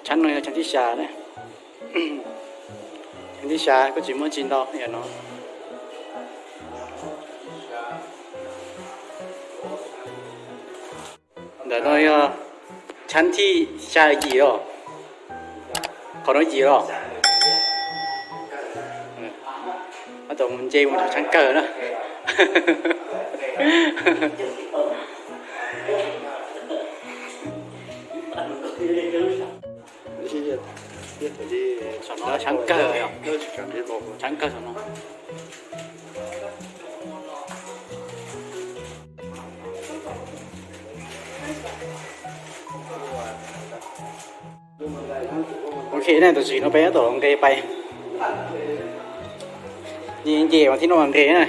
Tshab no yog tshab thib xya na. Tshab thib xya koj tsis muaj tsis ntau yom no. Ntawm no yog tshab thib xya yim los, qhov no yim los. Tab tom mus nce mus rau tshab kawg na. Saum no tshab kawg, tshab kawg saum no. Ok, nej tus tsis no peb tab tom nqe pais, nce mas thib no nqe na.